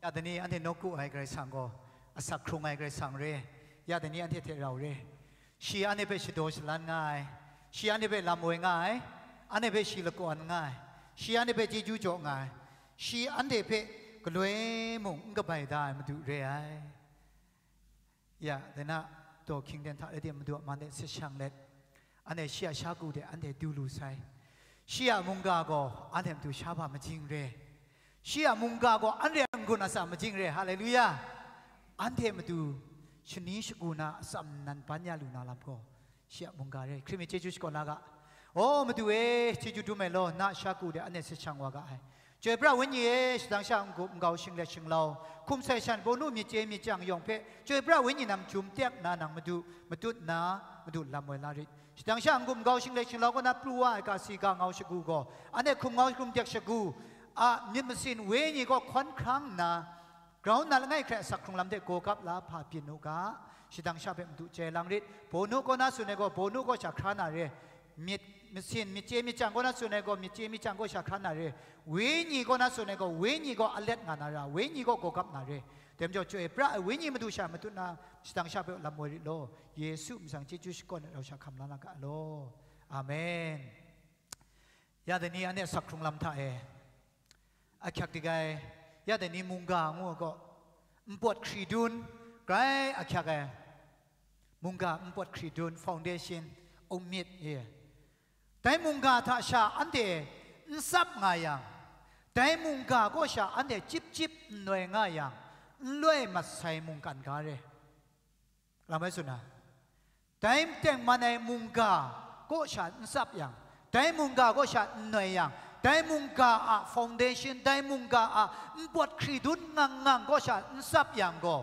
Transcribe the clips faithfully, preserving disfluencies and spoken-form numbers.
Ya dai ni anhte nawku ai Karai Kasang gaw, asak hkrung ai Karai Kasang re. Ya dai ni anhte hte rau re. Shi anhte hpe shadaw shalan nga ai, shi anhte hpe lam woi nga ai, anhte hpe shi lakawn nga ai, shi anhte hpe chyeju jaw nga ai, shi anhte hpe galoi mung n kabai da ai Madu re ai. Ya, dai na, daw hkying ten hta rai tim Madu a man de sit shang let, anhte shi a sha ku de anhte du lu sai. Shi a mungga gaw anhte matu sha ba majing re. Shi a mungga gaw anhte a n-gun atsam majing re. Haleluya! Anhte matu shani shagu na atsam nan ban ya lu na lam gaw, shi a mungga re. Hkrit mi chyeju shakawn la ga. O Madu e, chyeju dum ai law, na sha ku de anhte sit shang wa ga ai. Chyoi pra Wenyi e, shadang sha n-gup n-gau shinglet shinglau, hkum sai shan, bawnu myit chye myit chyang yawng hpe, Chyoi pra Wenyi nam jum tek nna nang Madu, matut nna, Madu lam woi la rit. Shadang sha n-gup n-gau shinglet shinglau kaw na pru wa ai ga si ga ngau shagu gaw, anhte hkum ngau hkum tek shagu a myit masin Wenyi gaw hkawn hkrang nna, grau nna langai hkrai asak hkrung lam hte gaw gap la hpa byin u ga, shadang sha hpe Madu chye lang rit. Bawnu kaw na tsun ai gaw, bawnu kaw sha hkra na re. Myit masin, myit chye myit chyang kaw na tsun ai gaw, myit chye myit chyang kaw sha hkra na re. Wenyi kaw na tsun ai gaw, Wenyi gaw alet nga na ra, Wenyi gaw gaw gap na re. Dai majaw, Chyoi pra ai Wenyi Madu sha matut na, shadang sha hpe lam woi rit law, Yesu myit masin chyeju shakawn ai rau sha hkam la na ga law. Amen. Ya dai ni anhte asak hkrung lam hta e, ahkyak dik ai, ya dai ni mungga ngu ai gaw, npawt hkri dun, grai ahkyak ai, mungga npawt hkri dun, foundation, umyit e. Dai mungga hta sha anhte n tsap nga yang, dai mungga kaw sha anhte chyip chyip n noi nga yang, n loi mat sai mungkan ga re. Lam ai tsun na, dai tengman ai mungga kaw sha n tsap yang, dai mungga kaw sha n noi yang, dai mungga a foundation, dai mungga a npawt hkri dun ngang ngang kaw sha n tsap yang gaw,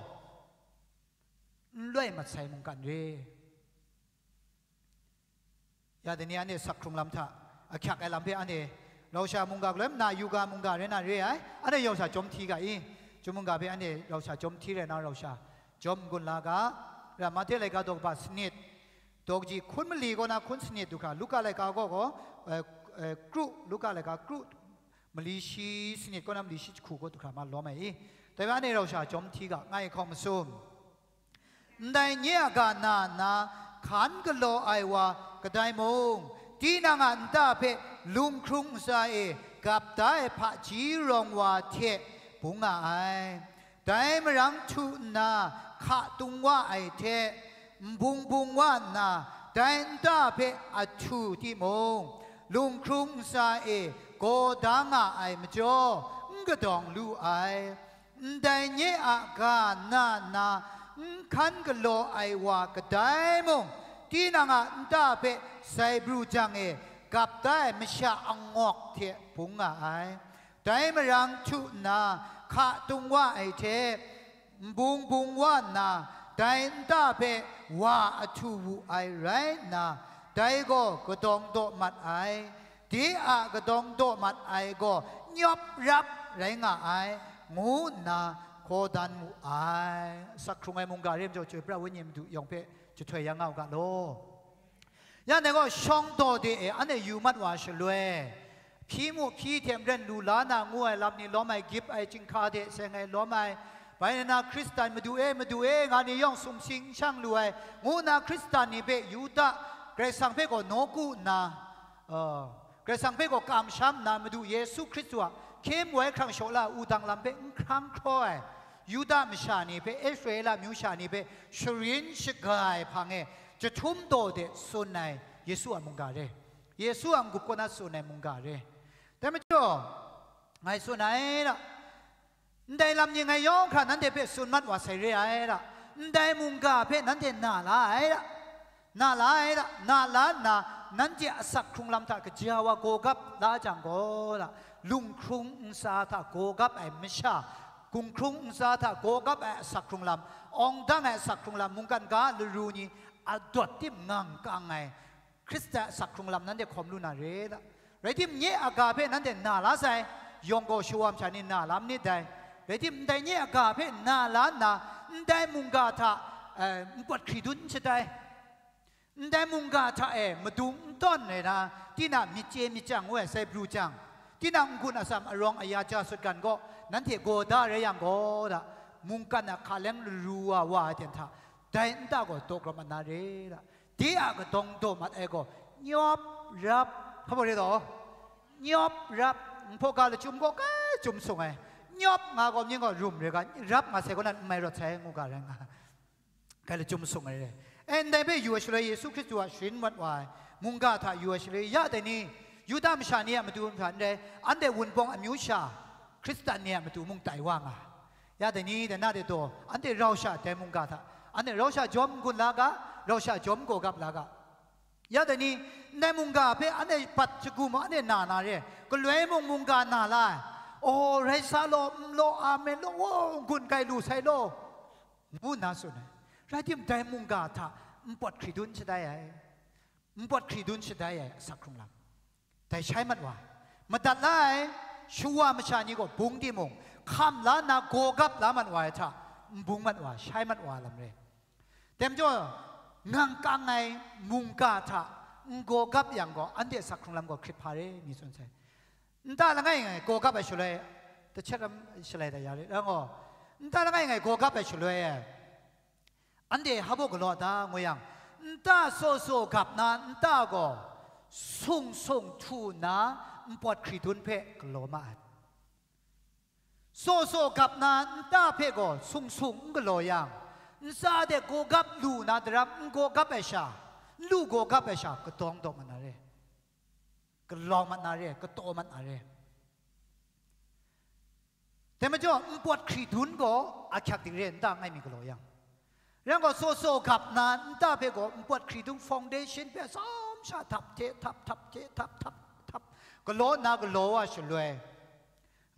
n loi mat sai mungkan re. Ya dai ni anhte sak hkrung lam hta ahkyak ai lam hpe anhte rau sha mungga galoi na yu ga mungga rai na re ai, anhte rau sha jawm hti ga i? Chyum mungga hpe anhte rau sha jawm hti rai na rau sha jawm n-gun la ga. Ra Mahte laika daw kaba sanit, daw kaji hkun mali kaw na hkun sanit du hkra, Luka laika gaw gaw, eh, eh, kru, Luka laika kru mali shi sanit kaw na mali shi jahku kaw du hkra ma lawm ai i? Dai hpe anhte rau sha jawm hti ga, ngai hkawm masum. Ndai nye a ga na nna hkan galaw ai wa kadai mung, tinang a nta hpe lunghkrung ntsa e gap da ai hpaji rawng wa hte bung nga ai. Dai marang htu nna hka tung wa ai hte, nbung bung wa nna dai nta hpe ahtu timung, lunghkrung ntsa e gaw da nga ai majaw, n kadawng lu ai. Ndai nye a ga na nna n hkan galaw ai wa kadai mung, tinang a nta hpe sai bru jang e gap da ai masha angawk hte bung nga ai. Dai marang htu nna hka tung wa ai hte, nbung bung wa nna, dai nta hpe wa ahtu wu ai rai nna, dai gaw kadawng daw mat ai. De a kadawng daw mat ai gaw nyawp rap rai nga ai, ngu nna hkaw dan mu ai. Sak hkrung ai mungga re majaw, Chyoi pra Wenyi Madu yawng hpe jahtoi ya nga u ga law. Ya dai gaw, shawng daw de e anhte yu mat wa shaloi, hpyi mu hpyi hte maren lu la na ngu ai lam ni lawm ai, gip ai chyinghka de seng ai lawm ai, bai na Hkristan, Madu e, Madu e, nga ni yawng sumsing n shang lu ai, ngu nna Hkristan ni hpe Yuda Karai Kasang hpe gaw nawku nna, uh, Karai Kasang hpe gaw kamsham nna, Madu Yesu Hkristu a hkye mu ai hkrang shaw la wudang lam hpe n hkrang hkraw ai, Yuda masha ni hpe, Israela myu sha ni hpe sharin shaga ai hpang e, jahtum daw de tsun ai Yesu a mungga re, Yesu a n-gup kaw na tsun ai mungga re. Dai majaw, ngai tsun ai ra, ndai lam ni ngai yawng hkra nanhte hpe tsun mat wa sai re ai ra, ndai mungga hpe nanhte na la ai ra, na la ai ra, na la nna, nanhte asak hkrung lam hta kaja wa gaw gap la jang gaw la, lunghkrung ntsa hta gaw gap ai masha, gunghkrung ntsa hta gaw gap ai asak hkrung lam, awng dang ai asak hkrung lam, mungkan ga laru ni adawt tim ngang kang ai, Hkristan a sak hkrung lam nanhte hkawm lu na re la. Rai tim, nye a ga hpe nanhte na la sai, yawng gaw shawam sha ni na la manit dai. Rai tim, ndai nye a ga hpe na la nna, ndai mungga hta, eh, npawt hkri dun n shatai. Ndai mungga hta e madung n tawn ai na, tinang myit chye myit chyang ngu ai sai bru jang, tinang n-gun atsam arawng aya ja sut gan gaw, Nanhte gaw da rai yang gaw da, mungkan a hkaleng laru wa wa ai ten hta, dai nta gaw daw krawm mat na re da. De a kadawng daw mat ai gaw, nyawp rap, hpa baw re taw, nyawp rap, nhpaw ga lachyum gaw kai chyum sung ai, nyawp nga gaw mying gaw rum re ga, rap nga sai gaw nan n mai rawt sai, ngu ga rai nga. Kai lachyum sung ai re. E, ndai hpe yu ai shaloi Yesu Hkristu a sharin mat wa ai mungga hta yu ai shaloi, ya dai ni, Yuda masha ni a matu hta n rai, anhte Wunpawng amyu sha, Hkristan ni a matu mung tai wa nga ai. Ya dai ni, dai na de taw, anhte rau sha dai mungga hta, anhte rau sha jawm n-gun la ga, rau sha jawm n-gaw gap la ga. Ya dai ni, ndai mungga hpe anhte bat shagu ma, anhte na na re, galoi mung mungga na la ai. Oh, rai sa law, n law, amen law, oh, n-gun kai lu sai law, ngu nna tsun ai. Rai timung, dai mungga hta npawt hkridun shatai ai, npawt hkridun shatai ai asak hkrung lam, dai shai mat wa ai. Madat la ai, shawa masha ni gaw bung timung, hkam la nna gaw gap la mat wa ai hta, n bung mat wa, shai mat wa lam re. Dai majaw, ngang kang ai mungga hta n gaw gap yang gaw, anhte asak hkrung lam gaw hkrit hpa re, mi tsun sai. Nta langai ngai gaw gap ai shaloi, tahkyet ram shalai dat ya re, rai gaw, nta langai ngai gaw gap ai shaloi e, anhte hpa baw galaw ta, ngu yang, nta saw saw gap na nta gaw sung sung htu nna npawt hkridun hpe galaw ma ai. Saw saw gap na nta hpe gaw sung sung n galaw yang, ntsa de gaw gap lu na daram n gaw gap ai sha, n lu gaw gap ai sha, kadawng daw mat na re, galaw mat na re, kataw mat na re. Dai majaw, npawt hkridun gaw ahkyak dik re, nta ngai mi galaw yang. Rai gaw, saw saw gap na nta hpe gaw npawt hkridun foundation hpe atsawm sha htap hte htap, htap hte htap, htap htap, galaw nna galaw wa shaloi,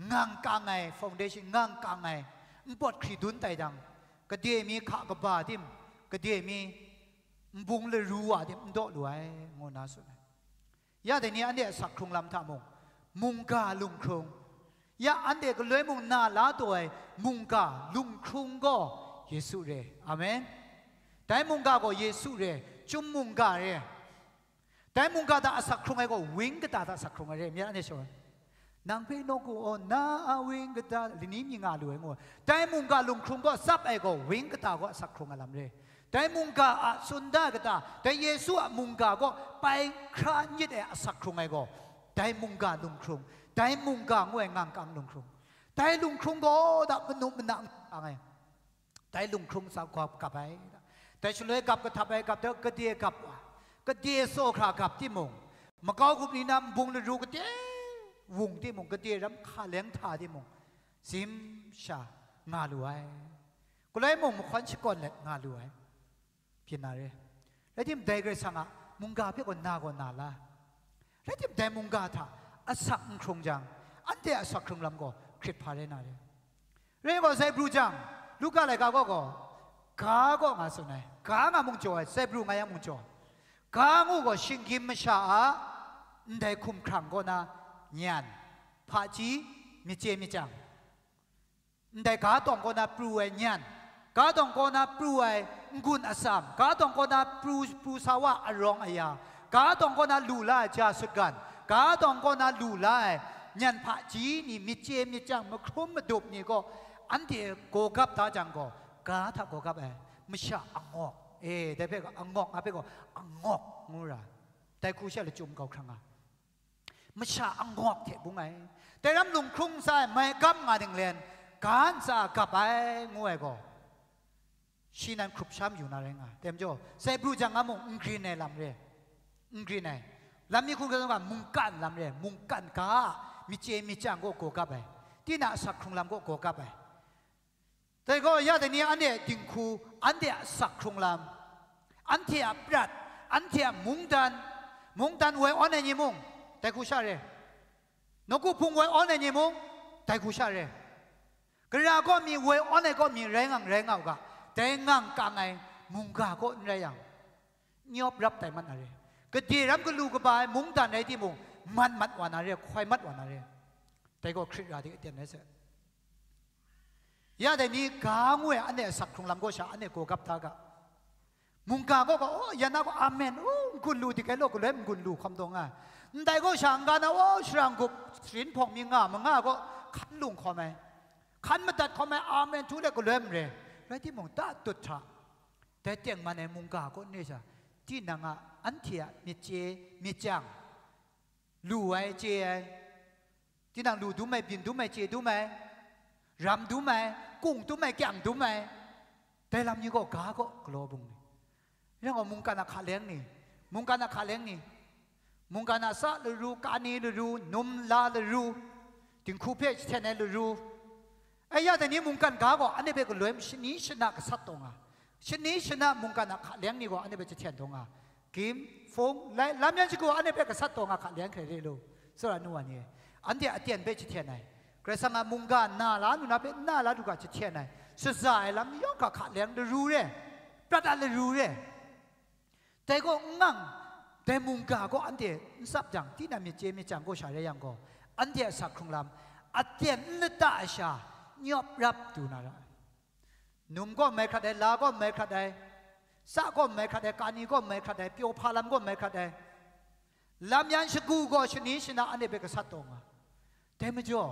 ngang kang ai foundation, ngang kang ai npawt hkridun tai jang, gade mi hka kaba tim, gade mi nbung laru wa tim n daw lu ai, ngu nna tsun ai. Ya dai ni anhte asak hkrung lam hta mung, mungga lunghkrung, ya anhte galoi mung na la taw ai mungga lunghkrung gaw Yesu re. Amen. Dai mungga gaw Yesu re, chyum mungga re. Dai mungga hta asak hkrung ai gaw wing kata hta asak hkrung ai re, myit anhte shaw ai. Nang hpe nawku aw na a wing kata, lani mi nga lu ai ngu ai. Dai mungga lunghkrung gaw tsap ai gaw wing kata gaw asak hkrung ai lam re. Dai mungga a tsun da ai kata, dai Yesu a mungga gaw pai hkra n yit ai asak hkrung ai gaw, dai mungga lunghkrung, dai mungga ngu ai ngang kang lunghkrung, dai lunghkrung gaw da manu mana n kang ai. Dai lunghkrung sa gap, gap ai. Dai shaloi gap kahtap ai, gap dai, gade gap wa, gade saw hkra gap timung, makau gup ni na nbung laru gade wung timung, gade ram hka leng hta timung, zim sha nga lu ai. Galoi mung mahkawn shakawn let nga lu ai. Byin na re. Rai timung, dai Karai Kasang a mungga hpe gaw na gaw na la. Rai timung, dai mungga hta asak n hkrung jang, anhte asak hkrung lam gaw hkrit hpa rai na re. Rai gaw, sai pru jang, Luka laika gaw gaw, ga gaw nga tsun ai, ga nga mung jaw ai, sai pru nga yang mung jaw ai. Ga ngu gaw shinggyim masha a ndai hkumhkrang kaw na nyan, hpaji, myit chye myit chyang, ndai ga tawng kaw na pru ai nyan, ga tawng kaw na pru ai n-gun atsam, ga tawng kaw na pru, pru sa wa arawng aya, ga tawng kaw na lu la ai ja sutgan, ga tawng kaw na lu la ai nyan hpaji ni, myit chye myit chyang, mahkrum madup ni gaw, anhte gaw gap da jang gaw, ga hta gaw gap ai, masha angawk, e, dai hpe gaw angawk, nga hpe gaw angawk ngu ra, dai hku sha lachyum kau hkrang nga. Masha angawk hte bung ai. Dai ram lunghkrung ntsa e mai gam nga ninglen, ga ntsa gap ai, ngu ai gaw, shi nan hkrup sha mayu na rai nga ai. Dai majaw, sai pru jang nga mung n grin ai lam re, n grin ai. Lam mi hkun hkun ga mungkan lam re, mungkan ga a myit chye myit chyang gaw gaw gap ai. Tinang a asak hkrung lam gaw gaw gap ai. Dai gaw, ya dai ni anhte a dinghku, anhte a asak hkrung lam, anhte a prat, anhte a mungdan, mungdan woi awn ai ni mung, dai hku sha re. Nawku hpung woi awn ai ni mung, dai hku sha re. Gara kaw mi woi awn ai kaw mi rai ngang rai nga u ga, dai ngang kang ai mungga kaw n rai yang, nyawp rap tai mat na re. Gade ram galu kaba ai mungdan rai timung, man mat wa na re, hkoi mat wa na re. Dai gaw hkrit ra de aten rai sai. Ya dai ni ga ngu ai anhte asak hkrung lam kaw sha anhte gaw gap hta ga. Mungga gaw gaw, oh, yan na gaw, amen, oh, n-gun lu dik ai law, galoi n-gun lu hkawm taw nga ai. Ndai kaw sha n-ga na, oh, shara n-gup, sharin hpawng mi nga ma nga gaw, hkan lung hkawm ai. Hkan madat hkawm ai amen htu let galoi n re. Rai timung, tatut hta, dai tengman ai mungga kaw n re sha, tinang a, anhte a myit chye myit chyang, lu ai, chye ai, tinang lu dum ai, byin dum ai, chye dum ai, ram dum ai, kung dum ai, kyang dum ai, dai lam ni gaw ga gaw galaw bung ni. Rai nna gaw, mungkan a hkaleng ni, mungkan a hkaleng ni, mungkan a sa laru, kani laru, num la laru, dinghku hpe jahten ai laru. Ai ya dai ni mungkan ga gaw, anhte hpe galoi shani shana gasat taw nga, shani shana mungkan a hkaleng ni gaw anhte hpe jahten taw nga, gim, hpung, lai, lam yan shagu anhte hpe gasat taw nga hkaleng hkrai re lu, tsawra nu wa ni e. Anhte aten hpe jahten ai, Karai Kasang a mungga na la lu na hpe na la lu ga jahten ai, shaza ai lam yawng hkra hkaleng laru re, prat a laru re. Dai gaw n ngang, dai mungga gaw anhte n tsap jang, tinang myit chye myit chyang gaw sha rai yang gaw, anhte a asak hkrung lam, aten n lata ai sha, nyawp rap du na ra ai. Num gaw n mai hkrat ai, la gaw n mai hkrat ai, sa gaw n mai hkrat ai, kani gaw n mai hkrat ai, pyaw hpa lam gaw n mai hkrat ai, lam yan shagu gaw shani shana anhte hpe gasat taw nga. Dai majaw,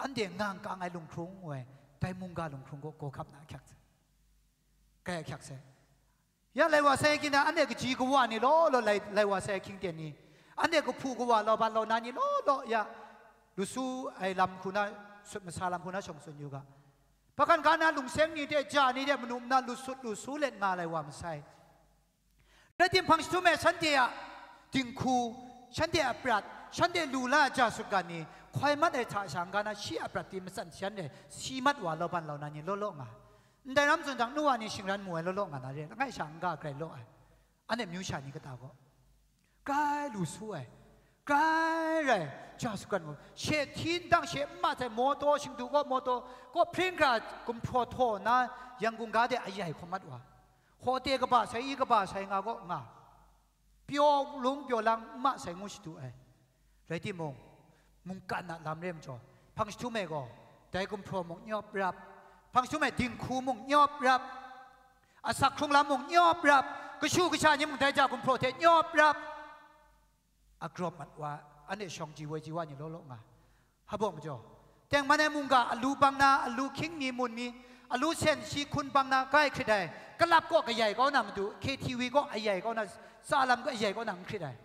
anhte ngang kang ai lunghkrung ngu ai, dai mungga lunghkrung gaw gaw hkap na ahkyak sai. Kai ahkyak sai. Ya lai wa sai hkying na, anhte kaji kawa ni law law lai, lai wa sai hkying ten ni, anhte kahpu kawa lauban launa ni law law ya, lu su ai lam hku na, sut masa lam hku na shawng tsun yu ga. Hpakan ga na lungseng ni hte ja ni hte manu mana lu sut lu su let nga lai wa masai. Rai timung, hpang jahtum e shanhte a dinghku, shanhte a prat, shanhte lu la ai ja sutgan ni hkoi mat ai hta sha n-ga na, shi a prat pyi matsan shan e si mat wa lauban launa ni law law nga. Ndai ram tsun jang, nu wa ni shingran mu ai law law nga na re, langai sha n-ga grai law ai, anhte myu sha ni kata gaw. Grai lu su ai, grai rai, ja sutgan gaw, she hti ndang she n mat sai, mawtaw shingdu gaw mawtaw, gaw hpring hkra gumhpraw htaw nna, Yangon ga de ayai hkawm mat wa, hawte kaba sai, i kaba sai nga gaw nga, pyaw lung pyaw lang n ma sai ngu shadu ai. Rai timung, mungkan a lam re majaw, hpang jahtum e gaw, dai gumhpraw mung nyawp rap, hpang jahtum e dinghku mung nyawp rap, asak hkrung lam mung nyawp rap, kashu kasha ni mung dai ja gumhpraw hte nyawp rap, agrawp mat wa, anhte shawng ji woi ji wa ni law law nga. Hpa baw majaw, tengman ai mungga alu bang na, alu hkying mi mun mi, alu sen shi hkun bang na, grai hkrit ai, kalap kaw kayai kau na matu, K T V kaw ayai kau na, tsa lam kaw ayai kau na n hkrit ai.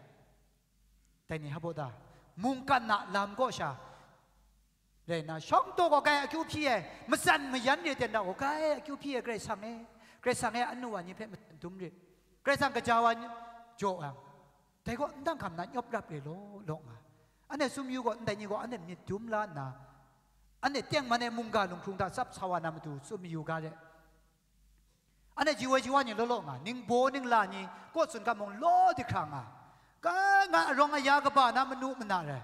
Dai ni hpa baw ta, mungkan a lam kaw sha rai nna, shawng taw gaw grai akyu hpyi ai, matsan mayan re ten da gaw grai akyu hpyi ai, Karai Kasang e, Karai Kasang e, anu wa ni hpe matsan dum rit, Karai Kasang kaja wa ni jaw yang, dai gaw ndang hkam na nyawp rap re law law nga. Anhte tsun yu gaw, ndai ni gaw anhte myit dum la nna, anhte tengman ai mungga lunghkrung hta tsap sa wa na matu tsun mayu ga re. Anhte ji woi ji wa ni law law nga, ningbaw ningla ni kaw tsun ga mung law di hkra nga, ga nga arawng aya kaba na manu mana rai,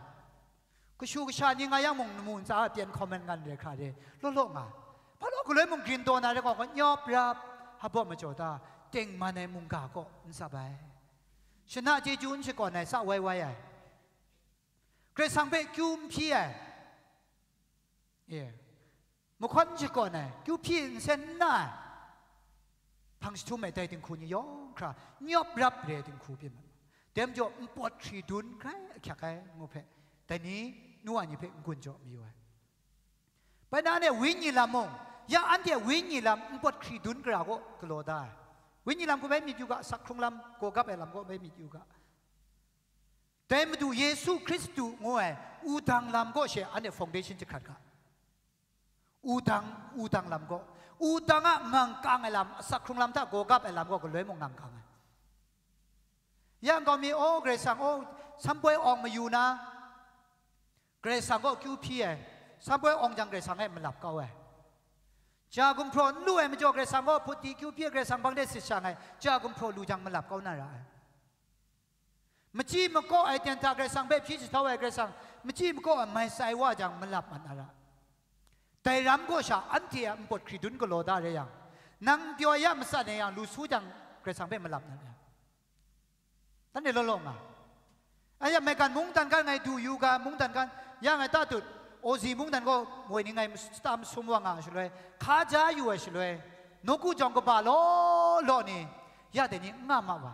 kashu kasha ni nga yang mung, namu ntsa a pyen hkawm ai ngan re hkra re, law law nga. Hpa law galoi mung grin taw na re gaw, nyawp rap, hpa baw majaw ta, tengman ai mungga kaw n tsap ai, shana chyeju n shakawn ai, sa wai wai ai, Karai Kasang hpe kyu n hpyi ai, e, mahkawn shakawn ai, kyu hpyi nsen n na ai, hpang jahtum e dai dinghku ni yawng hkra nyawp rap re ai dinghku byin mat. Dai majaw, npawt hkri dun grai ahkyak ai ngu hpe, dai ni, nu wa ni hpe n-gun jaw mayu ai. Bai na, anhte wenyi lam mung, ya anhte wenyi lam npawt hkri dun gara kaw galaw da ai. Wenyi lam gaw bai myit yu ga, asak hkrung lam, gaw gap ai lam gaw bai myit yu ga. Dai Madu Yesu Hkristu ngu ai wudang lam kaw she anhte foundation jahkrat ga. Wudang, wudang lam kaw, wudang a ngang kang ai lam, asak hkrung lam hta gaw gap ai lam gaw galoi mung ngang kang ai. Ya nkau mi, aw, Karai Kasang, aw, sampoi awng mayu na, Karai Kasang kaw kyu hpyi ai, sampoi awng jang Karai Kasang e malap kau ai. Ja gumhpraw n lu ai majaw, Karai Kasang kaw hput di kyu hpyi ai, Karai Kasang hpang de sit shang ai, ja gumhpraw lu jang malap kau na ra ai. Machyi makaw ai ten hta Karai Kasang hpe hpyi jahtau ai Karai Kasang, machyi makaw ai mai tsai wa jang malap mat na ra. Dai ram kaw sha anhte a npawt hkri dun galaw da re yang, nang pyaw ya matsan e yang lu su jang Karai Kasang hpe malap na ra. Tanhte law law nga. Aya maigan mungdan kan ngai du yu ga, mungdan kan, ya ngai tatut, Ozi mungdan gaw woi ni ngai shata masum wa nga ai shaloi, hka ja yu ai shaloi, nawku jawng kaba law law ni, ya dai ni n nga ma wa.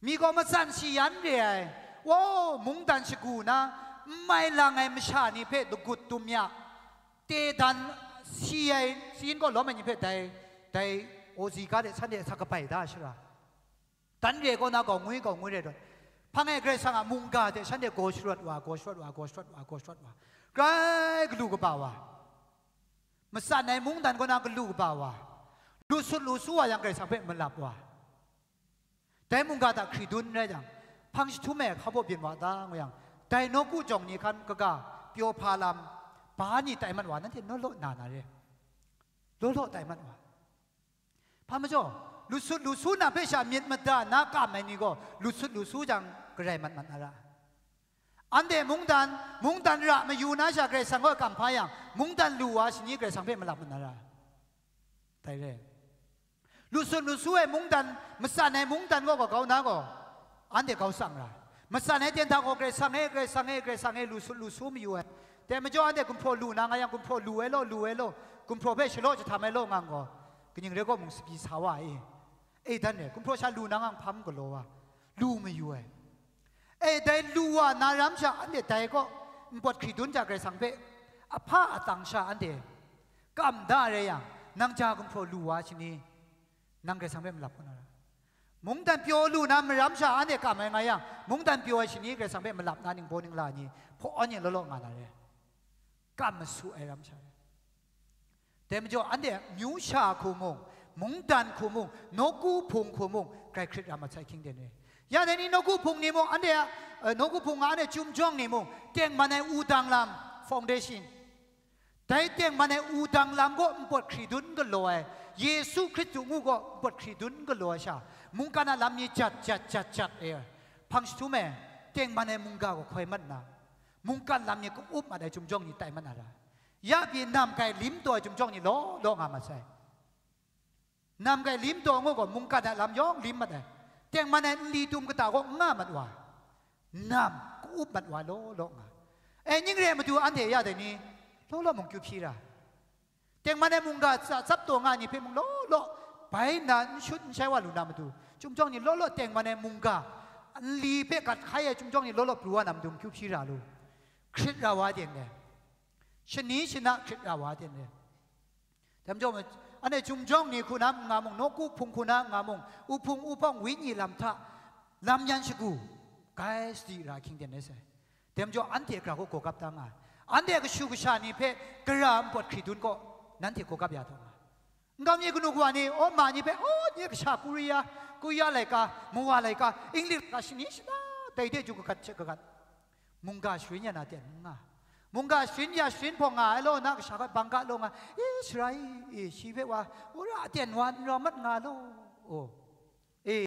Mi gaw matsan shi yan re ai, wow, mungdan shagu na, n mai lang ai masha ni hpe lagut dum ya, Te dan si ai, si n gaw lawm ai ni hpe dai, dai ozi ga de shanhte asak kabai da shara. Dan re kaw na gaw ngwi gaw ngwi re dawt. Hpang e Karai Kasang a mungga hte shanhte gaw sharawt wa, gaw sharawt wa, gaw sharawt wa, gaw sharawt wa. Grai galu kaba wa. Matsan ai mungdan kaw na galu kaba wa. Lu sut lu su wa yang Karai Kasang hpe malap wa. Dai mungga hta hkri dun rai jang, hpang jahtum e hkabaw byin wa ta ngu yang, dai nawku jawng ni hkan kaga, pyaw hpa lam, ba ni tai mat wa, nanhte naw law na na re. Law law tai mat wa. Hpa majaw, lu sut lu su na hpe sha myit mada na kam ai ni gaw, lu sut lu su jang garai mat mat na ra. Anhte mungdan, mungdan ra mayu na sha Karai Kasang kaw kam hpa yang, mungdan lu wa shani Karai Kasang hpe malap mat na ra. Dai re. Lu sut lu su ai mungdan, matsan ai mungdan gaw kagau na gaw, anhte kau tsang ra. Matsan ai ten hta gaw Karai Kasang e, Karai Kasang e, Karai Kasang e, lu sut lu su mayu ai. Dai majaw anhte gumhpraw lu na nga yang, gumhpraw lu ai law, lu ai law, gumhpraw hpe shalaw jahtam ai law nga gaw, kaning rai gaw mung sapyi sa wa ai. E dan re, gumhpraw sha lu na nga hpam galaw wa, lu mayu ai. E, dai lu wa na ram sha anhte dai kaw npawt hkri dun ja Karai Kasang hpe ahpa atang sha anhte kam da rai yang, nang ja gumhpraw lu wa shani, nang Karai Kasang hpe malap kau na ra. Mungdan pyaw lu na maram sha anhte kam ai nga yang, mungdan pyaw ai shani Karai Kasang hpe malap na ningbaw ningla ni hpaw awn yin law law nga na re. Kam masu ai ram sha re. Dai majaw, anhte amyu sha hku mung, mungdan hku mung, nawku hpung hku mung, grai hkrit ra masai hkying ten re. Ya dai ni nawku hpung ni mung, anhte a, eh, nawku hpung nga anhte chyum jawng ni mung, tengman ai wudang lam, foundation. Dai tengman ai wudang lam gaw npawt hkri dun galaw ai, Yesu Hkristu ngu gaw npawt hkri dun galaw ai sha, mungkan a lam ni jat, jat, jat, jat e. Hpang jahtum e, tengman ai mungga gaw hkoi mat nna, mungkan lam ni ka-up mat ai chyum jawng ni tai mat na ra. Ya pyi nam kai lim taw ai chyum jawng ni law law nga mat sai. Nam kai lim taw ngu gaw mungkan a lam yawng lim mat ai. Tengman ai nli tum kata gaw n nga mat wa. Nam, ka-up mat wa law law nga. E, ning re ai matu anhte ya dai ni, law law mung kyu hpyi ra. Tengman ai mungga tsa tsap taw nga ni hpe mung law law, bai nna n shut n shai wa lu na matu, chyum jawng ni law law tengman ai mungga, nli hpe gat hkai ai chyum jawng ni law law pru wa na matu, n kyu hpyi ra lu. Hkrit ra wa ten dai. Shani shana hkrit ra wa ten dai. Dai majaw, anhte chyum jawng ni hku na n nga mung, nawku hpung hku na n nga mung, uhpung uhpawng wenyi lam hta lam yan shagu, gai sadi ra hkying ten rai sai. Dai majaw, anhte gara gaw gawgap da nga ai. Anhte kashu kasha ni hpe gara npawt hkri dun gaw, nanhte gawgap ya taw nga ai. Nkau mi kanu kawa ni, aw ma ni hpe, aw, nye kasha Korea, Korea laika, Mawa laika, Inglik laika, shani shana, dai de ju kagat hte kagat. Mungga sharin ya na ten n nga. Mungga sharin ya sharin hpawng nga ai law, na kasha hpe bang ga law nga, e, sara i, e, shi hpe wa, wora ten wa n rau mat nga law, o, e,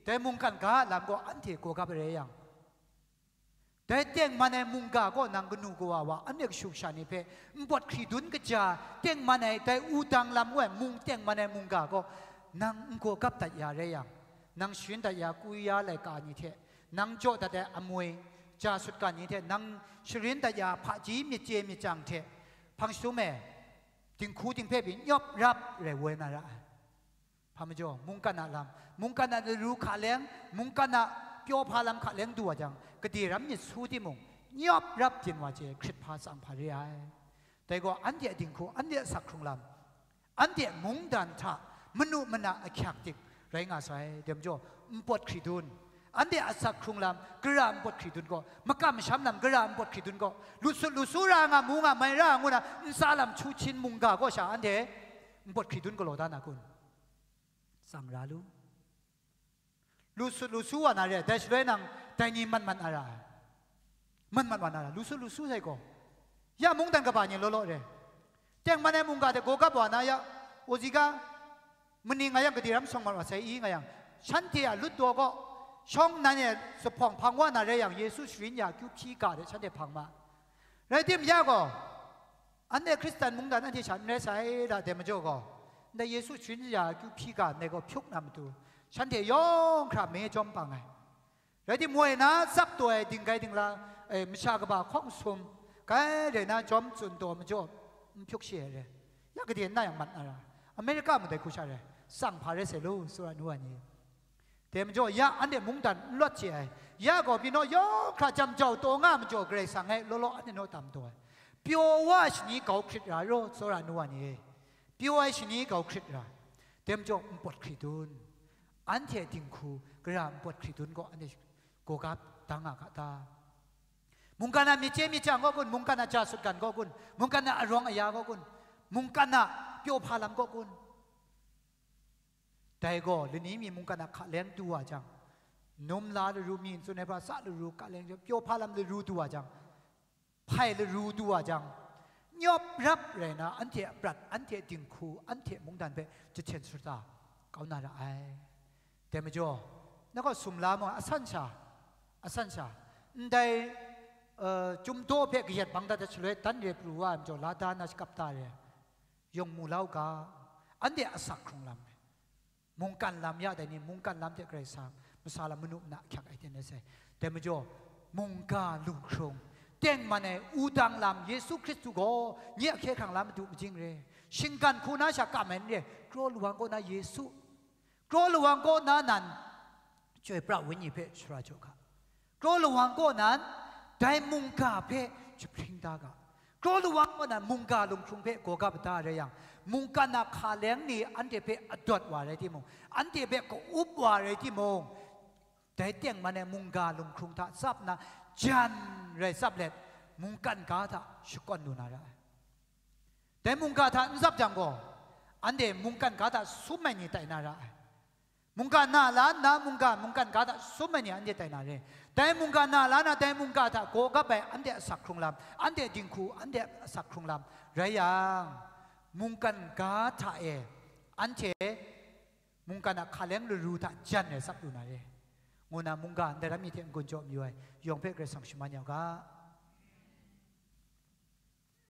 dai mungkan ga a lam gaw anhte gawgap ai rai yang, dai tengman ai mungga gaw nang kanu kawa wa, anhte kashu kasha ni hpe npawt hkri dun kaja, tengman ai dai wudang lam ngu ai mung tengman ai mungga gaw nang n gawgap dat ya rai yang, nang sharin dat ya Korea laika ni hte, nang jaw dat ai amwi, ja sut ga ni hte, nang sharin dat ya hpaji myit chye myit chyang hte, hpang jahtum e, dinghku dinghpe pyi nyawp rap rai woi na ra ai. Hpa majaw, mungkan a lam, mungkan a laru hka leng, mungkan a pyaw hpa lam hka leng du wa jang, gade ram myit su timung, nyawp rap byin wa chye hkrit hpa tsang hpa re ai. Dai gaw, anhte a dinghku, anhte a asak hkrung lam, anhte mungdan hta manu mana ahkyak tik rai nga sai. Dai majaw, npawt hkri dun, anhte a asak hkrung lam gara npawt hkri dun gaw, makam masham lam gara npawt hkri dun gaw, lu sut lu su ra nga, mu nga, mai ra ngu na, ntsa lam chu hchin mungga gaw sha anhte npawt hkri dun galaw da na kun? Tsang ra lu. Lu sut lu su wa na re, dai shaloi nang dai ni mat mat na ra ai. Mat mat wa na ra, lu sut lu su sai gaw. Ya mungdan kaba ni law law re. Tengman ai mungga hte gawgap wa na ya, ozi ga, maning nga yang gade ram sawng mat wa sai i nga yang, shanhte a lut daw gaw, shawng nnan e zuphpawng hpang wa na rai yang, Yesu sharin ya akyu hpyi ga de shanhte hpang ma. Rai tim ya gaw, anhte Hkristan mungdan anhte sha n rai sai, la dai majaw gaw, ndai Yesu sharin ya akyu hpyi ga ndai gaw hpyuk na matu, shanhte yawng hkra me jawm pang ai. Rai timung, woi na tsap taw ai dinggai dingla, e, masha kaba hkawng sum, kai rai na jawm tsun taw majaw, n hpyuk shi ai re. Ya gade n na yang mat na ra, Amerika mung dai hku sha rai, tsang hpa rai sai lu, tsawra nu ai ni. Dai majaw, ya anhte mungdan n lawt chye ai, ya gaw pyi naw yawng hkra jam jau taw nga majaw, Karai Kasang e law law anhte naw tam taw ai. Pyaw wa ai shani grau hkrit ra, raw tsawra nu wa ni e. Pyaw ai shani grau hkrit ra. Dai majaw npawt hkridun, anhte dinghku gara npawt hkridun gaw anhte gaw ga da nga ga ta? Mungkan a myit chye myit chyang gaw kun, mungkan a ja sutgan gaw kun, mungkan a arawng aya gaw kun, mungkan a pyaw hpa lam gaw kun. Dai gaw lani mi mungkan a hkaleng du wa jang, num la laru mi n tsun ai hpa sa laru hkaleng jang, pyaw hpa lam laru du wa jang, hpai laru du wa jang, nyawp rap rai na, anhte a prat, anhte dinghku, anhte mungdan hpe jahten shada kau na ra ai. Dai majaw, na gaw sumla mung asan sha, asan sha, ndai, eh, chyum daw hpe kayat bang dat ai shaloi dan re pru wa ai majaw, la da na shakap ta re, yawng mu la u ga, anhte asak hkrung lam, mungkan lam ya dai ni, mungkan lam hte Karai Kasang, masa lam manu mana ahkyak ai ten ai sai. Dai majaw, mungga lunghkrung, tengman ai wudang lam, Yesu Hkristu gaw nye a hkye hkrang la madu majing re, shinggan hku na sha kam ai n re, kraw lawang kaw na Yesu, kraw lawang kaw na nan, Chyoi pra Wenyi hpe shara jaw ga. Kraw lawang kaw nan, dai mungga hpe jahpring da ga. Kraw lawang kaw nan, mungga lunghkrung hpe gaw ga bada rai yang, mungkan a hkaleng ni anhte hpe adawt wa rai timung, anhte hpe ka-up wa rai timung, dai tengman ai mungga lunghkrung hta tsap nna, jan rai tsap let, mungkan ga hta shakawn lu na ra ai. Dai mungga hta n tsap jang gaw, anhte mungkan ga hta sum ai ni tai na ra ai. Mungga na la nna, mungga, mungkan ga hta sum ai ni anhte tai na re. Dai mungga na la na, dai mungga hta gaw gap ai anhte asak hkrung lam, anhte dinghku, anhte asak hkrung lam rai yang, mungkan ga hta e anhte mungkan a hkaleng laru hta jan ai tsap lu na re, ngu na mungga ndai ram mi hte n-gun jaw mayu ai, yawng hpe Karai Kasang shaman ya u ga.